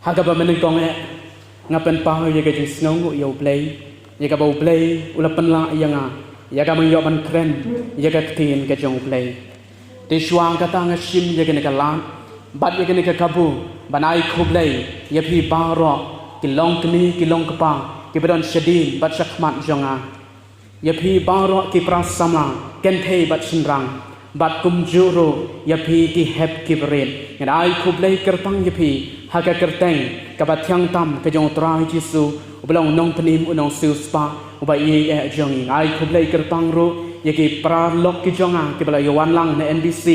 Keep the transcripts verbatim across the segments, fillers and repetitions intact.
Ha kaba mynnyngkong eh, nga pynpaw ïa ka jingsngewnguh ïa U Blei, ïa kaba U Blei u la pynlah ïa nga ïa ka ban ïoh ban kren ïa ka ktien ka jong U Blei. Te shuwa kata nga shim ïa kane ka lad bad ïa kane ka kabu ban ai khublei ïa phi baroh ki longkmie ki longkpa kiba don shadien bad shakhmat jong nga. Ïa phi baroh ki para samla kynthei bad shynrang, bad kumjuh ruh ïa phi ki hep ki barit, ngan ai khublei kyrpang ïa phi ha ka kyrteng kaba thiang tam ka jong U Trai Jisu, uba long Nongpynim, U Nongsiewspah, Uba ïeit eh jong ngi. Ai khublei kyrpang ruh ïa ki paralok ki jong nga kiba la ïa wan lang na N B C.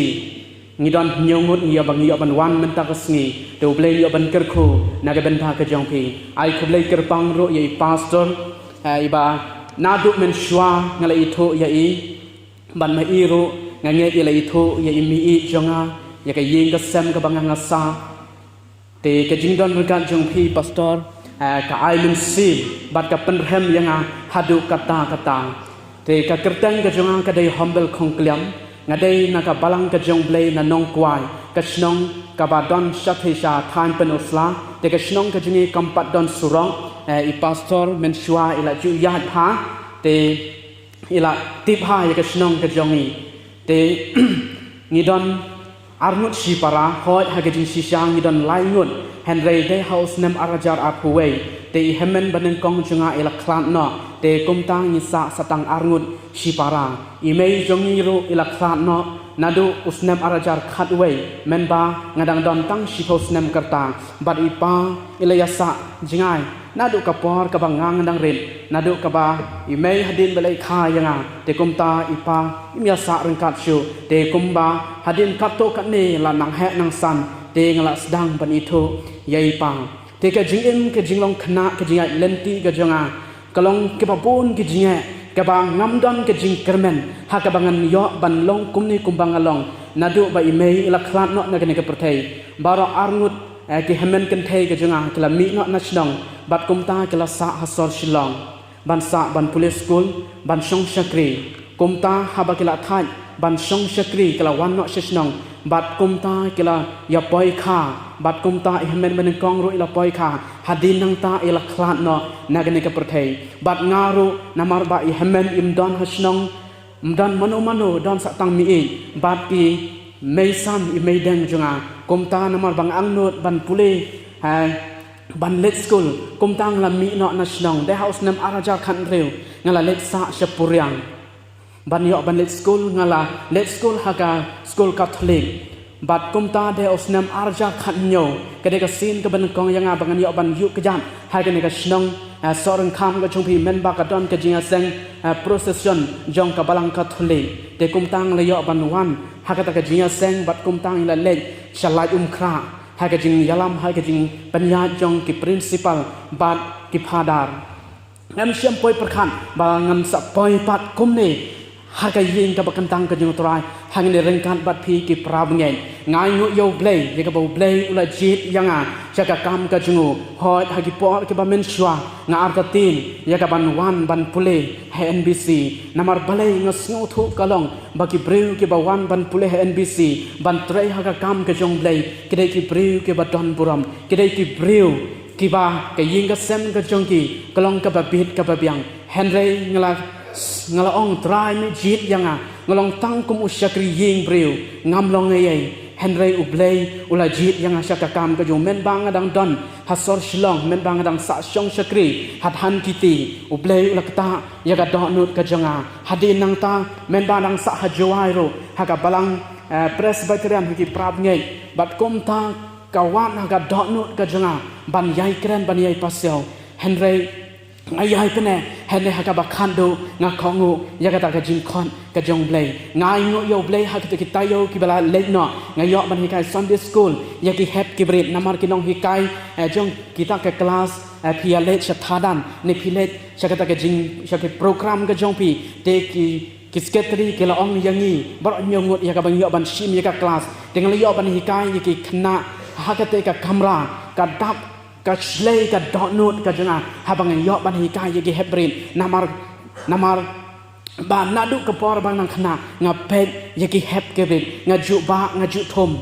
Ngi don hynñiew ngut ngi ïa ba ngi ïoh ban wan mynta ka sngi, te U Blei un ïoh ban kyrkhu na ka bynta ka jong phi. Ai khublei kyrpang ruh ïa i pastor, eh, iba naduh mynshuwa nga la ithuh ïa i, bad ma i ruh nga ngeit i la ithuh ïa i mei jong nga, ïa ka ïing ka sem kaba nga nga sah. Te ka jingdon ryngkat jong phi pastor, eh, ka ai mynsiem bad ka pynrhem ïa nga haduh katta katta. Te ka kyrteng ka jong nga ka dei Humble Khongkliam, nga dei na ka balang ka jong U Blei na Nongkwai, ka shnong kaba don shathie sha thaiñ Pynursla. Te ka shnong ka jong ngi kam pat don surok, eh, i pastor mynshuwa i la ju ïaid bha, te i la tip bha ïa ka shnong ka jong ngi. Te ngi don arngut shipara, hooid ha ka jingshisha ngi don lai ngut, hynrei dei ha u snem ar hajar arphew wei, te i hynmen ba nyngkong jong nga i la khlad noh, te kumta ngi sah sa tang arngut shipara. I mei jong ngi ruh i la khlad noh naduh u snem ar hajar khatwei, mynba nga dang don tang shiphew snem ka rta, bad i pa i la ïa sah jngai naduh ka por kaba nga nga dang rit, naduh kaba i mei hadien ba la ïa kha ïa nga, te kumta i pa im ïa sah ryngkat shuh, te kumba hadien katto katne la nang heh nang san, te nga la sdang ban ithuh ïa i pa. Te ka jingim ka jinglong khynnah ka jingïaid lynti ka jong nga ka long kaba bun ka jingeh, kaba ngam don ka jingkyrmen ha kaba ngan ïoh ban long kumne kumba nga long, naduh ba i mei i la khlad noh na kane ka pyrthei. Baroh arngut, eh, ki hynmen kynthei ka jong nga ki la mih noh na shnong, bad kumta ki la sah ha sor Shillong ban sah ban pule skul, ban shong shakri. Kumta haba ki la thait ban shong shakri ki la wan noh sha shnong, bad kumta ki la ïa poi kha, bad kumta i hynmen ba nyngkong ruh i la poi kha, hadien nangta i la khlad noh na kane ka pyrthei. Bad nga ruh namar ba i hynmen im don ha shnong, ym don mano mano, don sa tang mei, bad i mei san, i mei deng jong nga. Kumta namar ba nga angnud ban pule, eh, ban leit skul, kumta nga la mih noh na shnong. Dei ha u snem ar hajar khathynriew nga la leit sah sha Puriang ban ïoh ban leit skul, nga la leit skul ha ka skul Katholik. Bad kumta dei u snem ar hajar khathynñiew, ka dei ka sien kaba nyngkong ïa nga ba ngan ïoh ban ïuh kjat ha kane ka shnong, eh, Sohryngkham ka jong phi, mynba ka don ka jingïaseng, eh, procession jong ka balang Katholik. Te kumta nga la ïoh ban wan ha kata ka jingïaseng, bad kumta nga la leit sha Laitumkhrah ha ka jingïalam, ha ka jingpynïaid jong ki principal bad ki phadar. Ngam shym poi pyrkhat ba ngan sa poi pat kumne ha ka ïing kaba kyntang ka jong U Trai, hangne ryngkat bad phi ki para bangeit. Nga ainguh ïa U Blei ïa kaba U Blei u la jied ïa nga sha ka kam ka jong u. Hooid ha ki por kiba mynshuwa nga artatien ïa ka ban wan ban pule ha N B C. Namar balei? Nga sngewthuh ka long ba ki briew kiba wan ban pule ha N B C ban trei ha ka kam ka jong U Blei ki dei ki briew kiba don burom, ki dei ki briew kiba ka ïing ka sem ka jong ki ka long kaba bit kaba biang. Hynrei nga la, nga la ong, Trai, me jied ïa nga, nga long tang kum u shakri ïing briew, ngam long ei ei. Hynrei U Blei u la jied ïa nga sha ka kam ka jong u. Mynba nga dang don ha sor Shillong, mynba nga dang sah shong shakri ha Dhan Kiti, U Blei u la ktah ïa ka dohnud ka jong nga. Hadien nangta mynba dang sah ha Jowai ruh, ha ka balang, eh, Presbyterian, ha ki para bangeit, bad kumta ka wad ha ka dohnud ka jong nga ban ïai kren, ban ïai pasiaw. Hynrei nga ïai pynneh, hynrei ha kaba khatduh nga kohnguh ïa kata ka jingkhot ka jong U Blei. Nga ainguh ïa U Blei ha kita ki taïew kiba la leit noh, nga ïoh ban hikai Sunday school ïa ki hep ki barit, namar ki nonghikai, eh, jong kita ka klas, eh, phi ïa leit sha Thadan ne phi leit sha kata ka jing, sha ki program ka jong phi, te ki ki secretary ki la ong ïa ngi baroh hynñiew ngut ïa kaba ngi ïoh ban shim ïa ka klas. Te nga la ïoh ban hikai ïa ki khynnah ha kata ka kamra, ka dap, ka shlei ka dohnud ka jong nga haba nga ïoh ban hikai ïa ki hep barit. Namar, namar ba naduh ka por ba nga dang khynnah nga peit ïa ki hep ki barit, nga ju bah, nga ju thum.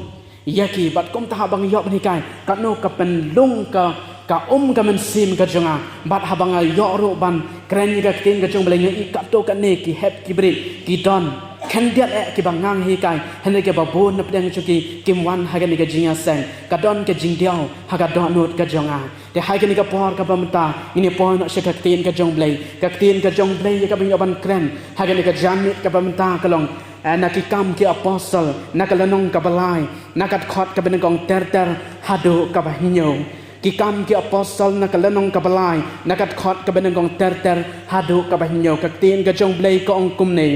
ïa ki, bad kumta haba nga ïoh ban hikai, katno ka pynlung ka, ka um ka mynsiem ka jong nga, bad haba nga ïoh ruh ban kren ïa ka ktien ka jong U Blei nga i katto katne ki hep ki barit, ki don khyndiat eh kiba nga hikai, hynrei kiba bun na pdeng jong ki, kim wan ha kane ka jingïaseng, ka don ka jingdiaw ha ka dohnud ka jong nga. Te ha kane ka por kaba mynta, ngin ïa poi noh sha ka ktien ka jong U Blei, ka ktien ka jong U Blei ïa kaba ngi ïoh ban kren ha kane ka janmiet kaba mynta ka long, eh, na Ki Kam ki Apostol, na ka lynnong kaba lai, na ka dkhot kaba nyngkong ter ter haduh kaba hynñiew. Ki Kam ki Apostol, na ka lynnong kaba lai, na ka dkhot kaba nyngkong ter ter haduh kaba hynñiew. Ka ktien ka jong U Blei ka ong kumne: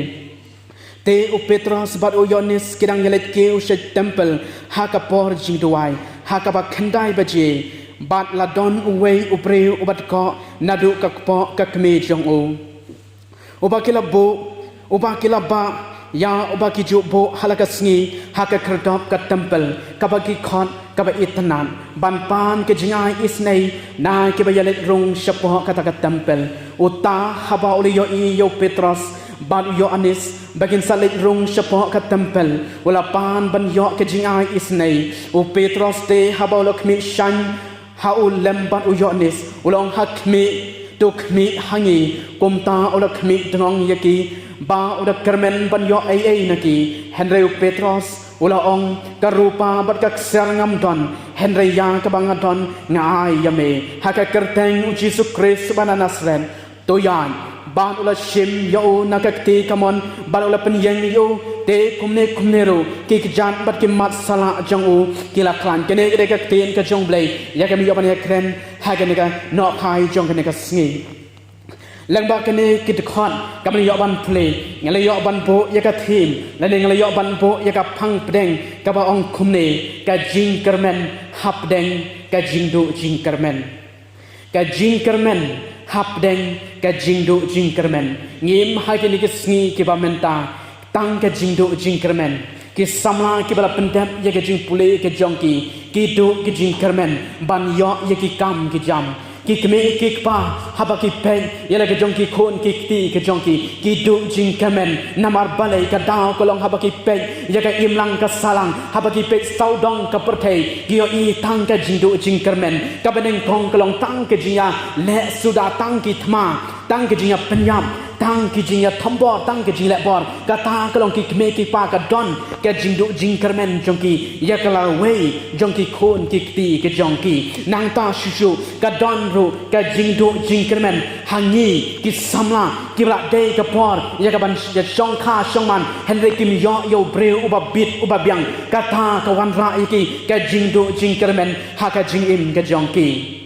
Te u Petros bad u Ïoannis ki dang ïaleit kiew sha temple ha ka por jingduwai, ha kaba khyndai baje, bad la don uwei u briew uba dkoh naduh ka kpoh ka kmie jong u, uba ki la buh, uba ki la bah ïa uba ki ju buh ha la ka sngi ha ka khyrdop ka temple, kaba ki khot kaba itynnad, ban pan ka jingai isynei na kiba ïaleit rung shapoh kata ka temple. Uta haba u la ïohi ïa u Petros bad u Ïoannis ba kin sa leit rung shapoh ka temple, u la pan ban ïoh ka jingai isynei. U Petros te haba u la khmih shaiñ ha u lem bad u Ïoannis, u la ong ha khmih, to khmih ha ngi. Kumta u la khmih dngong ïa ki, ba u da kyrmen ban ïoh ei ei na ki. Hynrei u Petros u la ong, ka rupa bad ka ksiar ngam don, hynrei ïa kaba nga don nga ai ïa me. Ha ka kyrteng u Jisu Khrist uba na Nasareth, to ïaid. Bad u la shim ïa u na ka kti kamon, bad u la pynïeng ïa u. Te kumne kumne ruh ki kjat bad ki mat sala jong u ki la khlaiñ. Kane ka dei ka ktien ka jong U Blei ïa kaba ngi ïoh ban ïakren ha kane ka nohphai jong kane ka sngi. Lyngba kane ka dkhot kaba ngi ïoh ban pule, nga la ïoh ban buh ïa ka theme, lane nga la ïoh ban buh ïa ka phang pdeng kaba ong kumne: Ka jingkyrmen hapdeng ka jingduh jingkyrmen. Ka jingkyrmen hapdeng ka jingduh jingkyrmen. Ngim ha kine ki sngi kiba mynta tang ka jingduh jingkyrmen. Ki samla kiba la pyndep ïa ka jingpule ka jong ki, ki duh ki jingkyrmen ban ïoh ïa ki kam ki jam. Ki kmie ki kpa haba ki peit ïa la ka jong ki khun ki kti ka jong ki, ki duh jingkyrmen. Namar balei? Ka daw ka long haba ki peit ïa ka imlang ka sahlang, haba ki peit sawdong ka pyrthei, ki ïohi tang ka jingduh jingkyrmen. Kaba nyngkong ka long tang ka jingïaleh suda, tang ki thma, tang ka jingïapynïap, tang ki jingïathombor, tang ki jinglehbor. Kata ka long ki kmie ki kpa, ka don ka jingduh jingkyrmen jong ki ïa ka lawei jong ki khun ki kti ka jong ki. Nangta shuh shuh ka don ruh ka jingduh jingkyrmen ha ngi ki samla kiba la dei ka por ïa ka ban ïa shongkha shongman, hynrei kim ïoh ïa u briew uba bit uba biang. Kata ka wanrah ïa ki ka jingduh jingkyrmen ha ka jingim ka jong ki.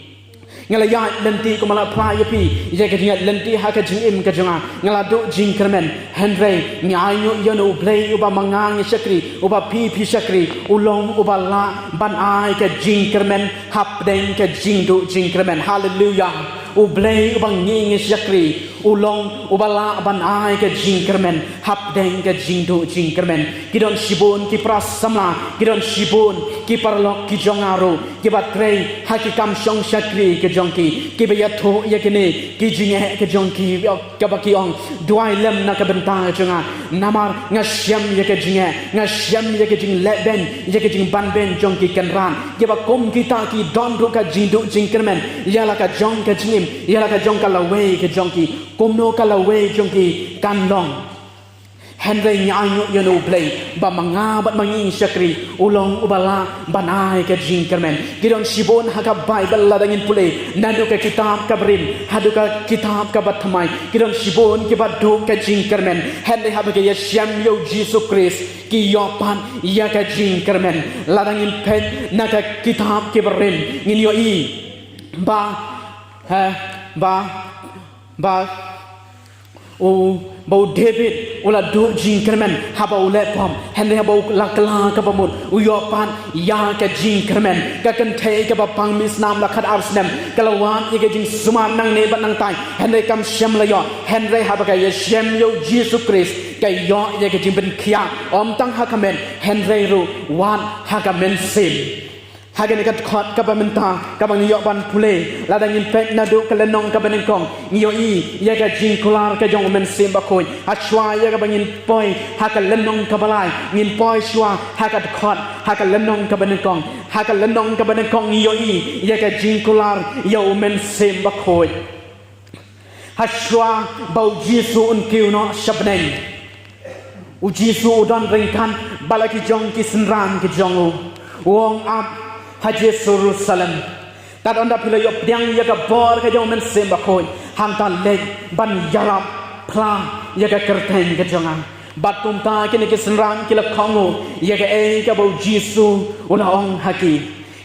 Nga la ïaid lynti, kumba la phla ïa phi, ïa ka jingïaid lynti ha ka jingim ka jong nga. Nga la duh jingkyrmen, hynrei nga ainguh ïa U Blei uba ma nga ngi shakri, uba phi phi shakri, u long uba lah ban ai ka jingkyrmen hapdeng ka jingduh jingkyrmen. Haleluya. U Blei uba ngi ngi shakri, u long uba lah ban ai ka jingkyrmen hapdeng ka jingduh jingkyrmen. Ki don shibun ki para samla, ki don shibun ki paralok ki jong nga ruh, kiba trei ha ki kam shong shakri ka jong ki, kiba ïathuh ïa kine ki jingeh ka jong ki, kaba ki ong, duwai lem na ka bynta ka jong nga, namar nga shem ïa ka jingeh, nga shem ïa ka jingleh beiñ, ïa ka jingban beiñ jong ki kynrad. Kiba kum kita ki don ruh ka jingduh jingkyrmen ïa la ka jong ka jingim, ïa la ka jong ka lawei ka jong ki. Kumno ka lawei jong ki kan long? Hynrei ngi ainguh ïa U Blei ba ma nga bad ma ngi ngi shakri, u long uba lah ban ai ka jingkyrmen. Ki don shibun ha ka Baibl, lada ngin pule naduh ka kitab kaba rim haduh ka kitab kaba thymmai, ki don shibun kiba duh ka jingkyrmen, hynrei haba ki ïashem ïa U Jisu Khrist ki ïoh pat ïa ka jingkyrmen. Lada ngin peit na ka kitab kiba rim, ngin ïohi ba, ha, ba, ba u, ba u David u la duh jingkyrmen haba u leh pop, hynrei haba u la kylla kaba mut, u ïoh pat ïa ka jingkyrmen. Ka kynthei kaba pang misnam la khatar snem, ka la wad ïa ka jingsumar nangne bad nangtai, hynrei kam shym la ïoh. Hynrei haba ka ïashem ïa U Jisu Khrist, ka ïoh ïa ka jingpynkhiah, ym tang ha ka met, hynrei ruh wat ha ka mynsiem. Ha kane ka dkhot kaba mynta kaba ngi ïoh ban pule, lada ngin peit naduh ka lynnong kaba nyngkong, ngi ïohi ïa ka jingkular ka jong U Mynsiem Bakhuid. Hashwa ïa kaba ngin poi ha ka lynnong kaba lai, ngin poi shwa ha ka dkhot, ha ka lynnong kaba nyngkong. Ha ka lynnong kaba nyngkong ngi ïohi ïa ka jingkular ïa U Mynsiem Bakhuid. Hashwa ba U Jisu un kiew noh sha bneng, U Jisu u don ryngkat bad la ki jong ki synran ki jong u. U ong ap ha Jerusalem, kat ynda phi la ïoh pdiang ïa ka bor ka jong U Mynsiem Bakhuid, hangta leit ban ïarap phla ïa ka kyrteng ka jong nga. Bad kumta kine ki synran ki la kohnguh ïa kaei kaba U Jisu u la ong ha ki.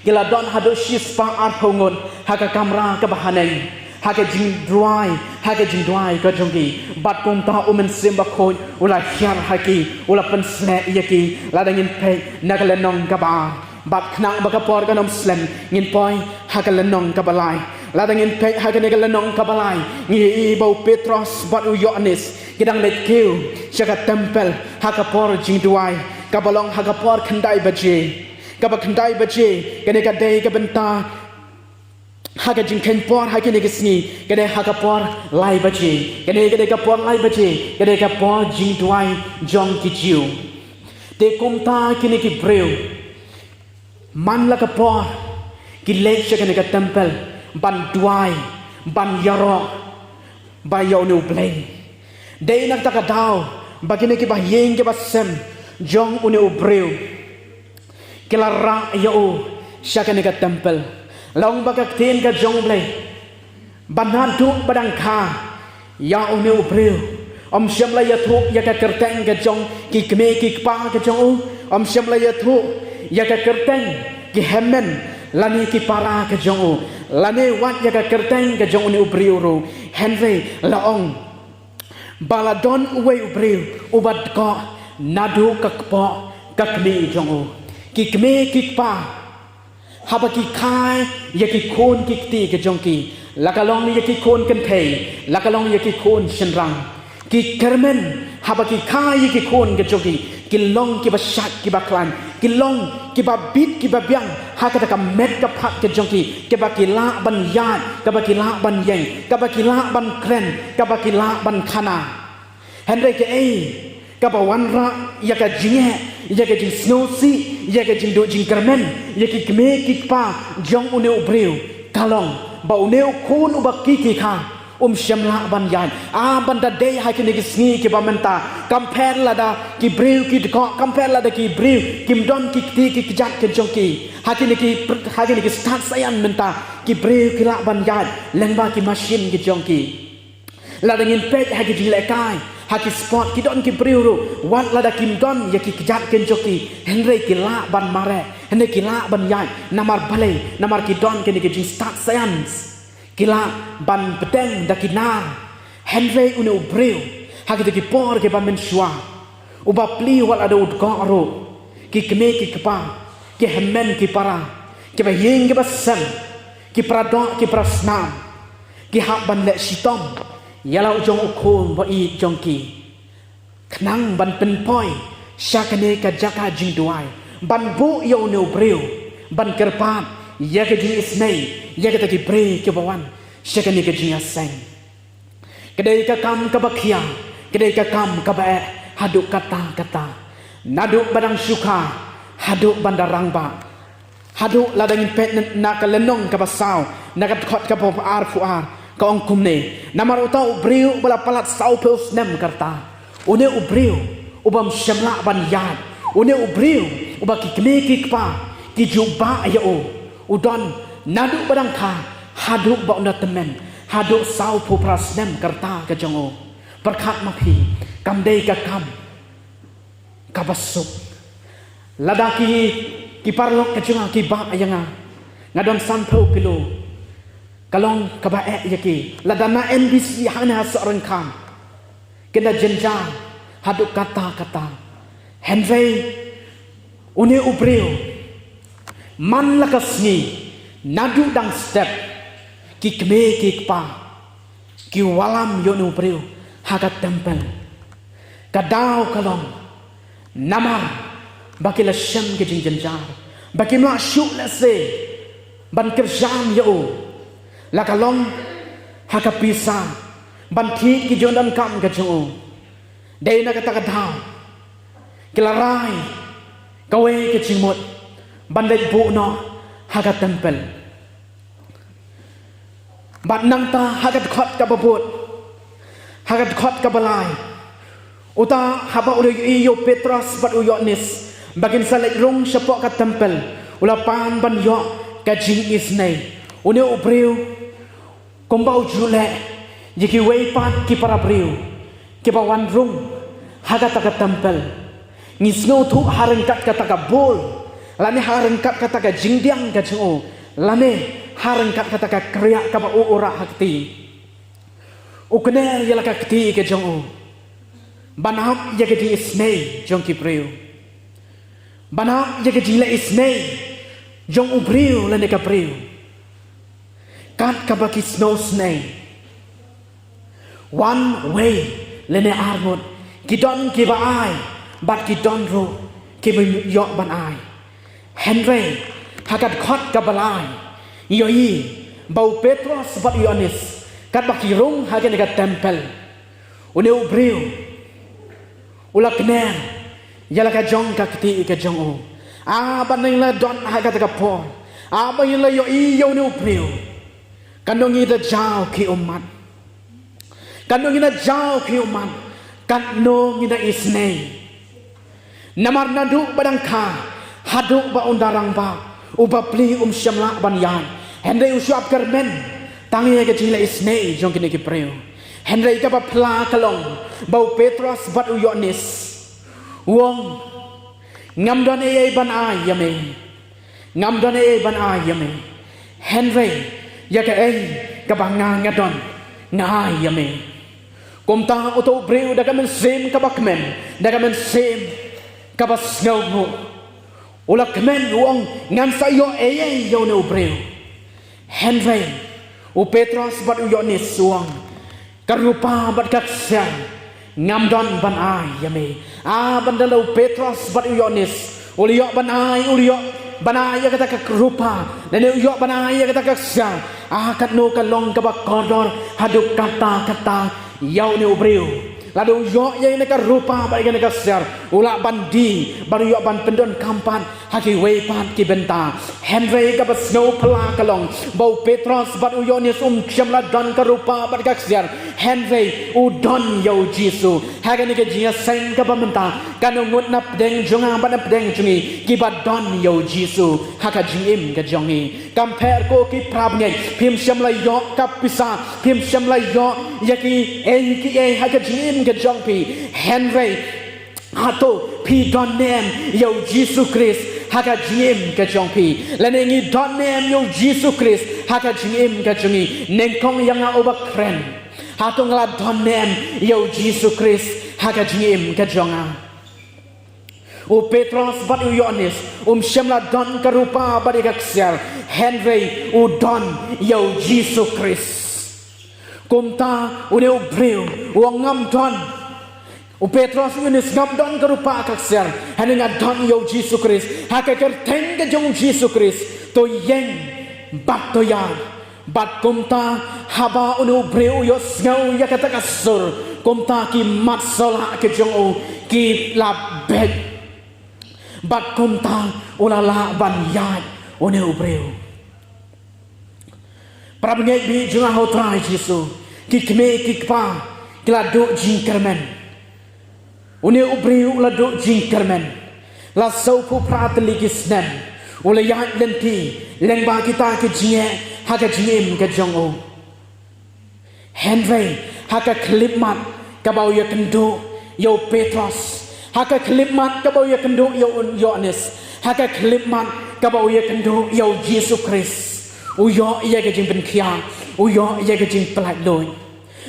Ki la don haduh shispah arphew ngut ha ka kamra kaba haneng, ha ka jingduwai, ha ka jingduwai ka jong ki. Bad kumta U Mynsiem Bakhuid u la hiar ha ki, u la pynshlur ïa ki, lada ngin peit na ka lynnong kaba ar. Bad khnang ba ka por kan ym slem, ngin poi ha ka lynnong kaba lai. Lada ngin peit ha kane ka lynnong kaba lai, ngi ïohi ba u Petros bad u Ïoannis ki dang leit kiew sha ka templ ha ka por jingduwai, kaba long ha ka por khyndai baje. Kaba khyndai baje, kane ka dei ka bynta ha ka jingkheiñ por ha kine ki sngi, ka dei ha ka por lai baje. Kane ka dei ka por lai baje, ka dei ka por jingduwai jong ki Jiw. Te kumta kine ki briew, man la ka por, ki leit sha kane ka templ ban duwai, ban ïaroh ba ïa une U Blei. Dei na kata ka daw ba kine kiba ïing kiba sem jong une u briew ki la rah ïa u sha kane ka templ. La ong ba ka ktien ka jong U Blei ba naduh ba dang kha ïa une u briew, ym shym la ïathuh ïa ka kyrteng ka jong ki kmie ki kpa ka jong u, ym shym la ïathuh ïa ka kyrteng ki hynmen lane ki para ka jong u, lane wat ïa ka kyrteng ka jong une u briew ruh. Hynrei la ong ba la don uwei u briew uba dkoh naduh ka kpoh ka kmie jong u. Ki kmie ki kpa, haba ki kha ïa ki khun ki kti ka jong ki, la ka long ïa ki khun kynthei, la ka long ïa ki khun shynrang, ki kyrmen, haba ki kha ïa ki khun ka jong ki, ki long kiba shait kiba khlaiñ, ki long kiba bit kiba biang ha kata ka met ka phad ka jong ki, kaba ki lah ban ïaid, kaba ki lah ban ïeng, kaba ki lah ban kren, kaba ki lah ban khana. Hynrei kaei kaba wanrah ïa ka jingeh, ïa ka jingsngewsih, ïa ka jingduh jingkyrmen ïa ki kmie ki kpa jong une u briew, ka long ba une u khun uba ki ki kha, um shym lah ban ïaid. Ah, ban da dei ha kine ki sngi kiba mynta, kam pher lada ki briew ki dkoh, kam pher lada ki briew kim don ki kti ki kjat ka jong ki. Ha kine ki pr-, ha kine ki stad saïan mynta, ki briew ki lah ban ïaid lyngba ki machine ki jong ki. Lada ngin peit ha ki jinglehkai, ha ki sport, ki don ki briew ruh, wat lada kim don ïa ki kjat ki jong ki, hynrei ki lah ban mareh, hynrei ki lah ban ïaid. Namar balei? Namar ki don kine ki jingstad science. Ki lah ban bteng da ki nar. Hynrei une u briew, ha kita ki por kiba mynshuwa, uba plie wat lada u dkoh ruh, ki kmie ki kpa, ki hynmen ki para, kiba ïing kiba sem, ki para doh ki para snam, ki hap ban leh shitom ïa la u jong u khun ba ïeit jong ki, khnang ban pynpoi sha kane ka jaka jingduwai, ban buh ïa une u briew ban kyrpad ïa ka jingisynei ïa kita ki briew kiba wan sha kane ka jingïaseng. Ka dei ka kam kaba khia, ka dei ka kam kaba eh haduh katta katta. Naduh ba dang shu kha haduh ban da rangbah. Haduh lada ngin peit na, na ka lynnong kaba saw, na ka dkhot kaba arphew ar, ka ong kumne: Namar uta u briew uba la palat sawphew snem ka rta, une u briew uba ym shym lah ban ïaid, une u briew uba ki kmie ki kpa ki ju bah ïa u, u don naduh ba dang kha haduh ba un da tymmen, haduh sawphew phra snem ka rta ka jong u. Pyrkhat ma phi, kam dei ka kam kaba suk. Lada ki, ki paralok ka jong nga ki bah ïa nga, nga don sanphew kilo, ka long kaba eh ïa ki. Lada na N B C hangne ha Sohryngkham, kin da jynjar haduh katta katta. Hynrei une u briew, man la ka sngi, naduh dang step, ki kmie ki kpa ki wallam ïa une u briew ha ka templ. Ka daw ka long namar ba ki la shem ki jingjynjar, ba kim lah shuh lehse ban kyrshan ïa u, la ka long ha ka pisa ban thied ki jingdonkam ka jong u. Dei na kata ka daw ki la rai kawei ka jingmut ban leit buh noh ha ka templ. Bad nangta ha ka dkhot kaba bud, ha ka dkhot kaba lai, uta haba u la ïohi ïa u Petros bad u Ïoannis ba kin sa leit rung shapoh ka templ, u la pan ban ïoh ka jingisynei. Une u briew, kumba u ju leh ïa kiwei pat ki para briew kiba wan rung ha kata ka templ, ngi sngewthuh ha ryngkat kata ka bul, lane ha ryngkat kata ka jingdiang ka jong u, lane ha ryngkat kata ka kriah kaba u u rah ha kti, u kner ïa la ka kti ka jong u ban ap ïa ka jingisynei jong ki briew, ban ap ïa ka jingleh isynei jong u briew lane ka briew. Kat kaba ki sngewsynei, wan wei lane arngut, ki don kiba ai bad ki don ruh kiba ïoh ban ai. Hynrei ha ka dkhot kaba lai, ïohi ba u Petros bad u Ïoannis, katba ki rung ha kane ka templ, une u briew u la kner ïa la ka jong ka kti ka jong u. Ah, ban ngi la don ha kata ka por, ah, ban ngi la ïohi ïa une u briew, katno ngi da jaw ki ummat, katno ngi da jaw ki ummat, katno ngi da isynei. Namar naduh ba dang kha haduh ba un da rangbah, u bapli um shym lah ban ïaid. Hynrei u shu ap kyrmen tang ïa ka jingleh isynei jong kine ki briew. Hynrei kaba pla ka long ba u Petros bad u Ïoannis u ong, ngam don ei ei ban ai ïa me, ngam don ei ei ban ai ïa me, hynrei ïa kaei kaba nga nga don nga ai ïa me. Kumta uto u briew da ka mynsiem kaba kmen, da ka mynsiem kaba sngewnguh, u la kmen u ong, ngan sa ïoh ei ei ïa une u briew. Hynrei u Petros bad u Ïoannis u ong, ka rupa bad ka ksiar ngam don ban ai ïa me. Ah, ban da la u Petros bad u Ïoannis u la ïoh ban ai, u la ïoh ban ai ïa kata ka rupa, lane u ïoh ban ai ïa kata ka ksiar, ah, katno ka long kaba kordor haduh katta katta ïa une u briew. Lada u ïoh ïa kane ka rupa bad ïa kane ka ksiar, u lah ban die bad u ïoh ban pyndonkam pat ha kiwei pat ki bynta. Hynrei kaba sngewphylla ka long ba u Petros bad u Ïoannis um shym la don ka rupa bad ka ksiar, hynrei u don ïa u Jisu. Ha kane ka jingïaseng kaba mynta, ka nongut na pdeng jong nga bad na pdeng jong ngi kiba don ïa u Jisu ha ka jingim ka jong ngi. Kam pher ko ki para bangeit, phim shym la ïoh ka pisa, phim shym la ïoh ïa kiei kiei ha ka jingim ka jong phi, hynrei hato phi don ne em ïa u Jisu Khrist ha ka jingim ka jong phi? Lane ngi don ne em ïa u Jisu Khrist ha ka jingim ka jong ngi? Nyngkong ïa nga uba kren, hato nga la don ne em ïa u Jisu Khrist ha ka jingim ka jong nga? U Petros bad u Ïoannis um shym la don ka rupa bad ïa ka ksiar, hynrei u don ïa u Jisu Khrist. Kumta une u briew u ong, ngam don. U Petros, u Ïoannis, ngam don ka rupa ka ksiar, hynrei nga don ïa u Jisu Khrist. Ha ka kyrteng ka jong u Jisu Khrist to ïeng bad to ïaid. Bad kumta haba une u briew u ïohsngew ïa kata ka sur, kumta ki mat sohlah ki jong u ki la beit. Bad kumta u la lah ban ïaid une u briew. Para bangeit baieit jong nga ha u Trai Jisu, ki kmie ki kpa ki la duh jingkyrmen. Une u briew u la duh jingkyrmen. La sawphew phra tylli ki snem u la ïaid lynti lyngba kita ki jingeh ha ka jingim ka jong u. Hynrei ha ka khyllipmat kaba u ïakynduh ïa u Petros, ha ka khyllipmat kaba u ïakynduh ïa u Ïoannis, ha ka khyllipmat kaba u ïakynduh ïa u Jisu Khrist, u ïoh ïa ka jingpynkhiah, u ïoh ïa ka jingpyllait luid.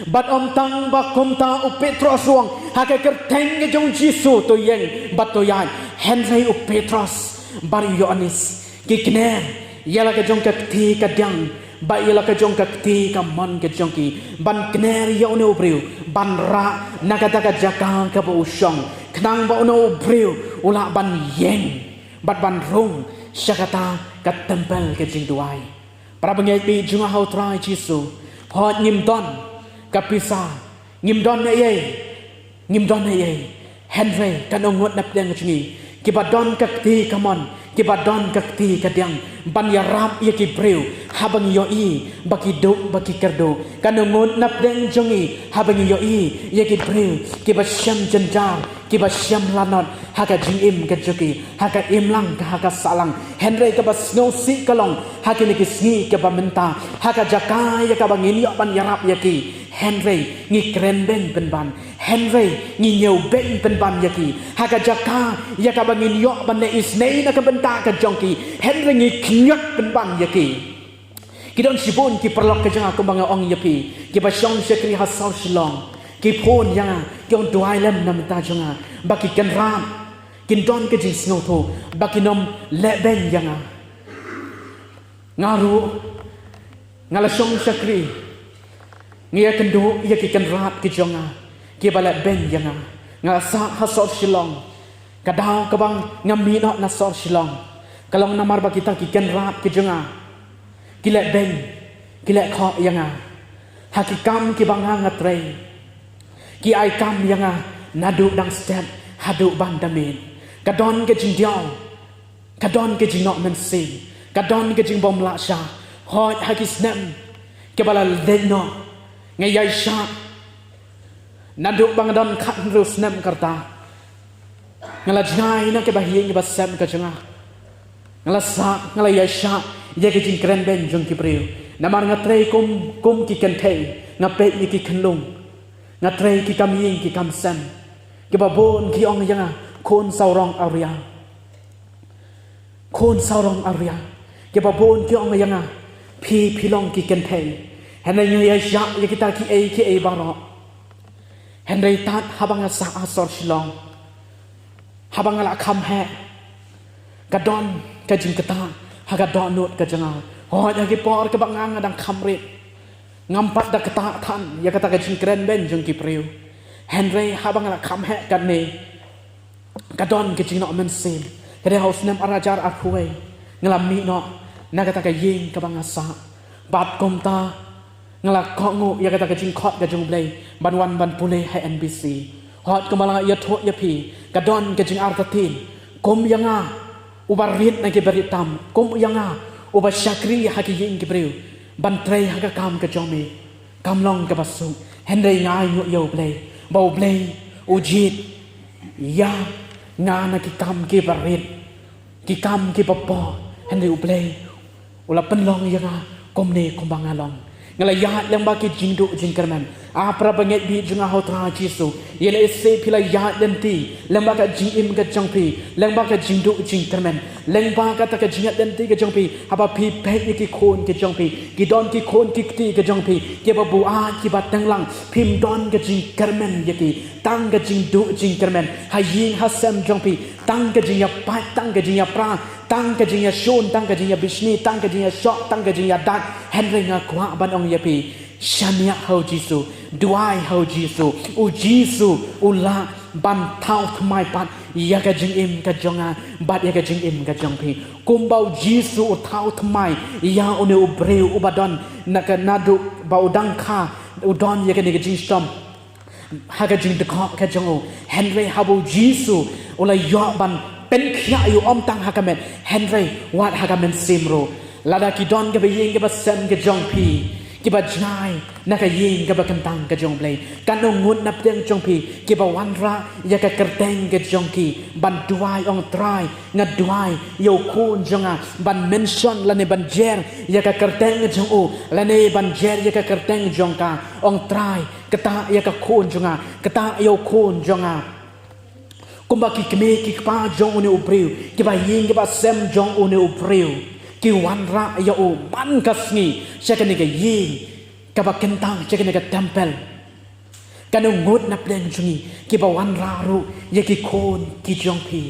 Bad ym tang ba kumta, u Petros u ong, ha ka kyrteng ka jong u Jisu to ïeng bad to ïaid. Hynrei u Petros bad u Ïoannis ki kner ïa la ka jong ka kti ka diang bad ïa la ka jong ka kti ka mon ka jong ki ban kner ïa une u briew ban rah na kata ka jaka kaba u shong, khnang ba une u briew u lah ban ïeng bad ban rung sha kata ka templ ka jingduwai. Para bangeit baieit jong nga ha u Trai Jisu, hooid ngim don ka pisa, ngim don ei ei, ngim don ei ei. Hynrei katno ngut na pdeng jong ngi kiba don ka kti kamon, kiba don ka kti kadiang ban ïarap ïa ki briew haba ngi ïohi ba ki duk ba ki kyrduh. Katno ngut na pdeng jong ngi haba ngi ïohi ïa ki briew kiba shem jynjar, kiba shem lanot ha ka jingim ka jong ki, ha ka imlang ka ha ka sahlang. Hynrei kaba sngewsih ka long ha kine ki sngi kiba mynta, ha ka jaka ïa kaba ngin ïoh ban ïarap ïa ki, hynrei ngi kren beiñ pynban, hynrei ngi ñiew beiñ pynban ïa ki. Ha ka jaka ïa kaba ngin ïoh ban leh isynei na ka bynta ka jong ki, hynrei ngi khñiot pynban ïa ki. Ki don shibun ki paralok ka jong nga kumba nga ong ïa phi, kiba shong shakri ha sor Shillong, ki phone ïa nga, ki ong duwai lem na bynta jong nga, ba ki kynrad kin don ka jingsngewthuh ba kin ym leh beiñ ïa nga. Nga ruh nga la shong shakri, nga ïakynduh ïa ki kynrad ki jong nga kiba leh beiñ ïa nga. Nga la sah ha sor Shillong. Ka daw kaba nga mih noh na sor Shillong ka long namar ba kita ki kynrad ki jong nga ki leh beiñ, ki leh khoh ïa nga ha ki kam kiba nga nga trei. Ki ai kam ïa nga naduh dang step haduh ban da miet. Ka don ka jingdiaw, ka don ka jingnoh mynsiem, ka don ka jingbymlah sha. Hooid ha ki snem kiba la dep noh, nga ïaishah naduh ba nga don khathynriew snem ka rta. Nga la jngai na kaba ha ïing ba sem ka jong nga. Nga la sah, nga la ïaishah ïa ka jingkren beiñ jong ki briew. Namar nga trei kum, kum ki kynthei, nga peit ïa ki khunlung. Nga trei ki kam ïing ki kam sem. Kiba bun ki ong ïa nga, khun sawrong awria, khun sawrong awria. Kiba bun ki ong ïa nga, phi, phi long ki kynthei. Hynrei nga ïaishah ïa kita kiei kiei baroh. Hynrei tad haba nga sah ha sor Shillong, haba nga la kham heh, ka don ka jingktah ha ka dohnud ka jong nga. Hooid ha ki por kaba nga nga dang kham rit, ngam pat da ktah than ïa kata ka jingkren beiñ jong ki briew. Hynrei haba nga la kham heh katne, ka don ka jingnoh mynsiem. Ka dei ha u snem ar hajar arphew wei nga la mih noh na kata ka ïing kaba nga sah. Bad kumta nga la kohnguh ïa kata ka jingkhot ka jong U Blei ban wan ban pule ha N B C. Hooid kumba la nga ïathuh ïa phi, ka don ka jingartatien. Kum ïa nga uba rit na ki barit tam, kum ïa nga uba shakri ha ki ïing ki briew ban trei ha ka kam ka jong me, kam long kaba suk. Hynrei nga ainguh ïa U Blei ba U Blei u jied ïa nga na ki kam kiba rit, ki kam kiba poh. Hynrei U Blei u la pynlong ïa nga kumne kumba nga long. Nga la ïaid lyngba ki jingduh jingkyrmen. Ah para bangeit baieit jong nga ha u Trai Jisu, ïa lehse phi la ïaid lynti lyngba ka jingim ka jong phi, lyngba ka jingduh jingkyrmen, lyngba kata ka jingïaid lynti ka jong phi. Haba phi peit ïa ki khun ki jong phi, ki don ki khun ki kti ka jong phi kiba buaid kiba tenglang, phim don ka jingkyrmen ïa ki. Tang ka jingduh jingkyrmen ha ïing ha sem jong phi, tang ka jingïapait, tang ka jingïapra, tang ka jingïashun, tang ka jingïabishni, tang ka jingïashoh, tang ka jingïadat. Hynrei nga kwah ban ong ïa phi, shaniah ha U Jisu, duwai ha U Jisu. U Jisu u lah ban thaw thymmai pat ïa ka jingim ka jong nga bad ïa ka jingim ka jong phi. Kumba U Jisu u thaw thymmai ïa une u briew uba don na ka, naduh ba u dang kha u don ïa kane ka jingshitom ha ka jingdkhot ka jong u. Hynrei haba U Jisu u la ïoh ban pynkhiah ïa u, ym tang ha ka met hynrei wat ha ka mynsiem ruh. Lada ki don kiba ïing kiba sem ka jong phi kiba jngai na ka ïing kaba kyntang ka jong U Blei, katno ngut na pdeng jong phi kiba wanrah ïa ka kyrteng ka jong ki ban duwai, ong Trai, nga duwai ïa u khun jong nga, ban mention lane ban jer ïa ka kyrteng ka jong u, lane ban jer ïa ka kyrteng jong ka, ong Trai, ktah ïa ka khun jong nga, ktah ïa u khun jong nga. Kumba ki kmie ki kpa jong une u briew, kiba ïing kiba sem jong une u briew, ki wanrah ïa u man ka sngi sha kane ka ïing kaba kyntang, sha kane ka templ. Katno ngut na pdeng jong ngi kiba wanrah ruh ïa ki khun ki jong phi,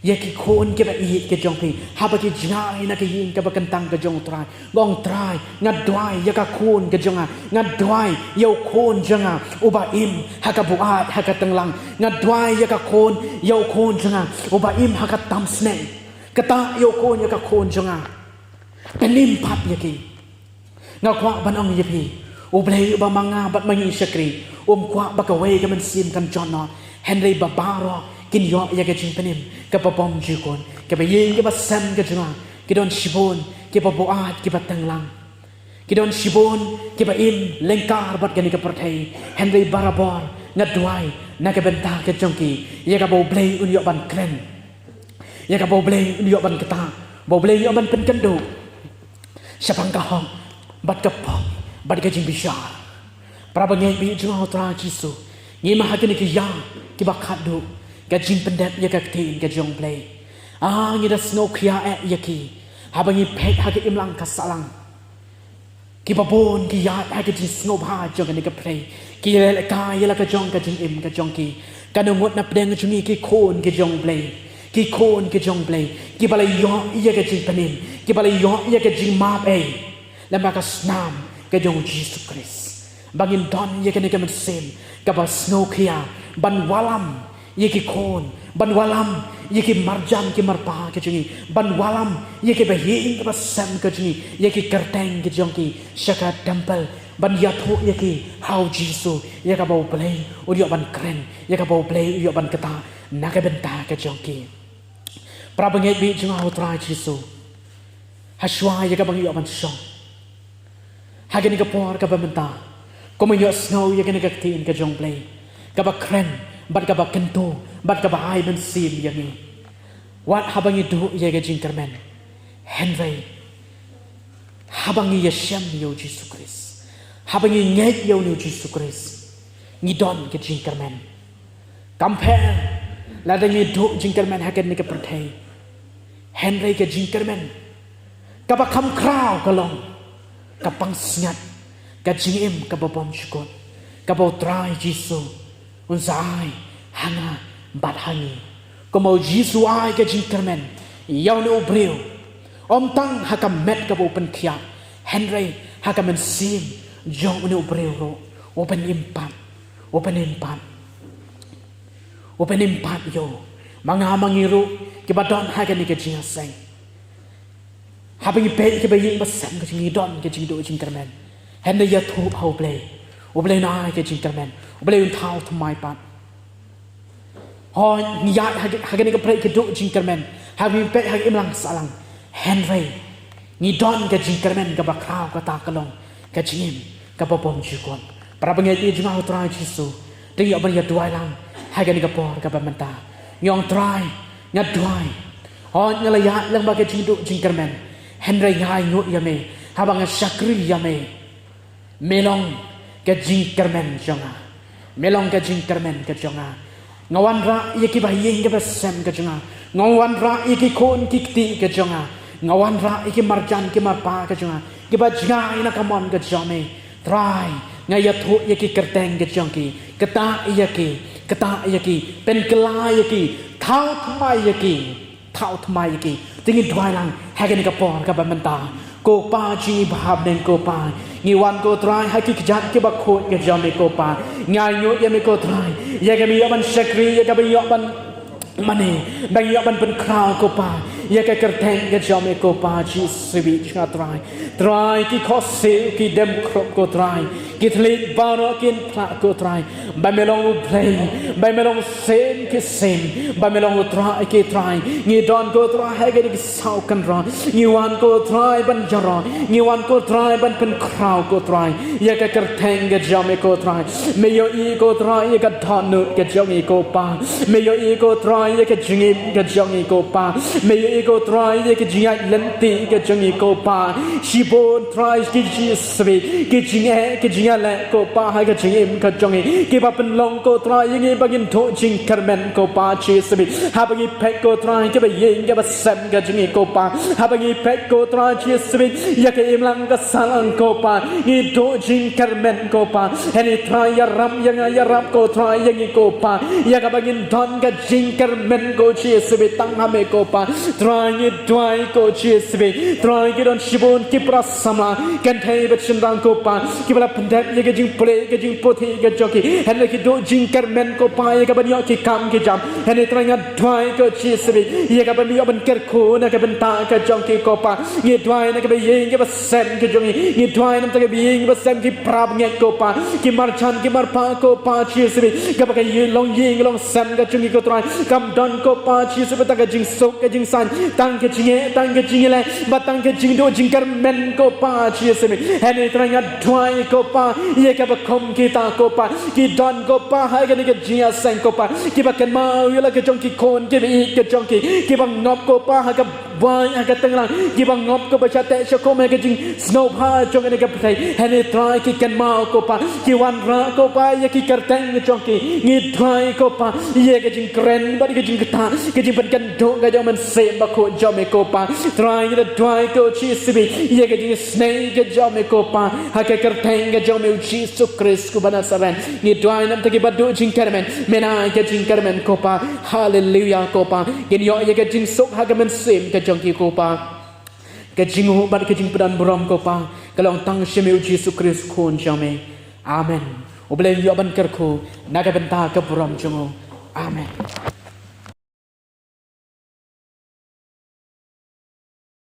ïa ki khun kiba ïeit ki jong phi, haba ki jngai na ka ïing kaba kyntang ka jong U Trai. Nga ong Trai, nga duwai ïa ka khun ka jong nga, nga duwai ïa u khun jong nga uba im ha ka buaid ha ka tenglang, nga duwai ïa ka khun, ïa u khun jong nga uba im ha ka tamsneng. Kata ïa u khun ïa ka khun jong nga. Pynim pat ïa ki. Nga kwah ban ong ïa phi, U Blei uba ma nga bad ma ngi shakri um kwah ba kawei ka mynsiem kan jot noh. Hynrei ba baroh kin ïoh ïa ka jingpynim kaba bymjukut. Kaba ïing kaba sem ka jong nga, ki don shibun kiba buaid kiba teng lang. Ki don shibun kiba im lyngkar bad kane ka pyrthei. Hynrei barabor nga duwai na ka bynta ka jong ki, ïa kaba U Blei un ïoh ban kren, ïa kaba U Blei un ïoh ban kata, ba U Blei un ïoh ban pynkynduh shaphang ka hok bad ka pop bad ka jingbishar. Para bangeit baieit jong nga ha U Trai Jisu, ngi ma ha kine ki ïa kiba khatduh ka jingpyndep ïa ka ktien ka jong U Blei. Ah, ngi da sngewkhia eh ïa ki haba ngi peit ha ka imlang ka sahlang. Kiba bun ki ïaid ha ka jingsngewbha jong kane ka pyrthei. Ki leh lehkai ïa la ka jong ka jingim ka jong ki. Katno ngut na pdeng jong ngi ki khun ki jong U Blei, ki khun ki jong U Blei, kiba la ïoh ïa ka jingpynim, kiba la ïoh ïa ka jingmap ei lem bad ka snam ka jong U Jisu Khrist. Ba ngin don ïa kane ka mynsiem kaba sngewkhia ban wallam ïa ki khun, ban wallam ïa ki marjan ki marpa ki jong ngi, ban wallam ïa kiba ïing kiba sem ki jong ngi, ïa ki kyrteng ki jong ki sha ka temple, ban ïathuh ïa ki ha U Jisu, ïa kaba U Blei u ïoh ban kren, ïa kaba U Blei u ïoh ban kata na ka bynta ki jong ki. Para bangeit baieit jong nga ha U Trai Jisu, ha shuwa ïa kaba ngi ïoh ban shong ha kane ka por kaba mynta, kumba ngi ïohsngew ïa kane ka ktien ka jong U Blei kaba kren bad kaba kyntu bad kaba ai mynsiem ïa ngi. Wat haba ngi duh ïa ka jingkyrmen, hynrei haba ngi ïashem ïa U Jisu Khrist, haba ngi ngeit ïa une U Jisu Khrist, ngi don ka jingkyrmen. Kam pher lada ngi duh jingkyrmen ha kane ka pyrthei, hynrei ka jingkyrmen kaba kham khraw ka long ka pansngiat, ka jingim kaba bymjukut kaba U Trai Jisu un sa ai ha nga bad ha ngi. Kumba U Jisu u ai ka jingkyrmen ïa une u briew, ym tang ha ka met kaba u pynkhiah, hynrei ha ka mynsiem jong une u briew ruh, u pynim pat, u pynim pat, u pynim pat ïa u, ma nga ma ngi ruh kiba don ha kane ka jingïaseng. Haba ngi peit kiba ïing ba sem ka jong ngi, don ka jingduh jingkyrmen, hynrei ïathuh ha U Blei, U Blei un ai ka jingkyrmen, U Blei un thaw thymmai pat. Hooid, ngi ïaid ha, ha kane ka pyrthei ka duh jingkyrmen, haba ngi peit ha ka imlang sahlang, hynrei ngi don ka jingkyrmen kaba khraw, kata ka long ka jingim kaba bymjukut. Para bangeit baieit jong nga ha U Trai Jisu, to ngin ïa ban ïa duwai lang ha kane ka por kaba mynta. Ngi ong, Trai, nga duwai, hooid nga la ïaid lang bad ka jingduh jingkyrmen, hynrei nga ainguh ïa me, haba nga shakri ïa me, me long ka jingkyrmen jong nga, me long ka jingkyrmen ka jong nga. Nga wanrah ïa kiba ïing kiba sem ka jong nga, nga wanrah ïa ki khun ki kti ka jong nga, nga wanrah ïa ki marjan ki marpa ka jong nga kiba jngai na ka mon ka jong me. Trai, nga ïathuh ïa ki kyrteng ka jong ki, kata ïa ki, kata ïa ki, pynkylla ïa ki, thaw thymmai ïa ki, thaw thymmai ïa ki. To ngin duwai lang ha kane ka por kaba mynta. Ko Pa jong ngi ba ha bneng, ko Pa, ngi wan, ko Trai, ha ki kjat kiba khuid ka jong me, ko Pa. Ngi ainguh ïa me, ko Trai, ïa kaba ngi ïoh ban shakri, ïa kaba ngi ïoh ban mane, ba ngi ïoh ban pynkhraw, ko Pa, ïa ka kyrteng ka jong me, ko Pa Jisu baieit jong nga, Trai. Trai, ki khohsiew ki dem khrup, ko Trai, ki thylliej baroh kin phlah, ko Trai, ba me long U Blei, ba me long Syiem ki syiem, ba me long U Trai ki trai. Ngi don, ko Trai, ha kane ka saw kynroh, ngi wan, ko Trai, ban ïaroh, ngi wan, ko Trai, ban pynkhraw, ko Trai, ïa ka kyrteng ka jong me, ko Trai. Me ïohi, ko Trai, ïa ka dohnud ka jong ngi, ko Pa. Me ïohi, ko Trai, ïa ka jingim ka jong ngi, ko Pa. Me ïohi, ko Trai, ïa ka jingïaid lynti ka jong ngi, ko Pa. Shibun, Trai, ki jingsngewsih, ki jingeh, ki jingeh, ko Pa, ha ka jingim ka jong ngi, kiba pynlong, ko Trai, ïa ngi ba ngin duh jingkyrmen, ko Pa Jisu baieit. Haba ngi peit, ko Trai, kiba ïing kiba sem ka jong ngi, ko Pa, haba ngi peit, ko Trai Jisu baieit, ïa ka imlang ka sahlang, ko Pa, ngi duh jingkyrmen, ko Pa. Hynrei Trai, ïarap ïa nga, ïarap, ko Trai, ïa ngi, ko Pa, ïa kaba ngin don ka jingkyrmen, ko Jisu baieit, tang ha me, ko Pa. Trai ngi duwai ko Jisu, Trai ki don shibun ki para samla, kynthei bad shynrang ko Pa, kiba la pyndep ïa ka jingpule ka jingputhi ka jong ki, hynrei ki duh jingkyrmen ko Pa ïa ka ban ïoh ki kam ki jam. Hynrei Trai nga duwai ko Jisu, ïa ka ban ïoh ban kyrkhu na ka bynta ka jong ki ko Pa. Ngi duwai na kaba ïing kaba sem ka jong ngi, ngi duwai na kaba ïing kaba sem ki para bangeit ko Pa, ki marjan ki marpa ko Pa Jisu, kaba ka ïing long ïing long sem ka jong ngi ko Trai kam don ko Pa Jisu ba tang ka jingsuk ka jingsaiñ, tang ka jingeh tang ka jingïaleh, ba tang ka jingduh jingkyrmen ko Pa Jisu. Hynrei Trai nga duwai ko Pa ïa kaba kum kita ko Pa, ki don ko Pa ha kane ka jingïaseng ko Pa, kiba kynmaw ïa la ka jong ki khun kiba ïeit ka jong ki, kiba ngop ko Pa ha ka bai ha ka tenglang, kiba ngop ko Pa shatei shakum ha ka jingsngewbha jong kane ka pyrthei. Hynrei Trai ki kynmaw ko Pa, ki wanrah ko Pa ïa ki kyrteng jong ki. Ngi duwai ko Pa ïa ka jingkren bad ka jingktah, ka jingpynkynduh ka jong U Mynsiem Bakhuid jong me ko Pa. Trai ngi da duwai ko Jisu, ïa ka jingisynei ka jong me ko Pa, ha ka kyrteng ka jong me U Jisu Khrist uba Nasaret. Ngi duwai namar kiba duh jingkyrmen, men ai ka jingkyrmen ko Pa. Haleluia ko Pa. Kin ïoh ïa ka jingsuk ha ka mynsiem ka jong ki ko Pa. Ka jingnguh bad ka jingpyndonkam ko Pa ka long tang sha me U Jisu Khrist Khun jong me. Amen. U Blei un ïoh ban kyrkhu na ka bynta ka burom jong u. Amen.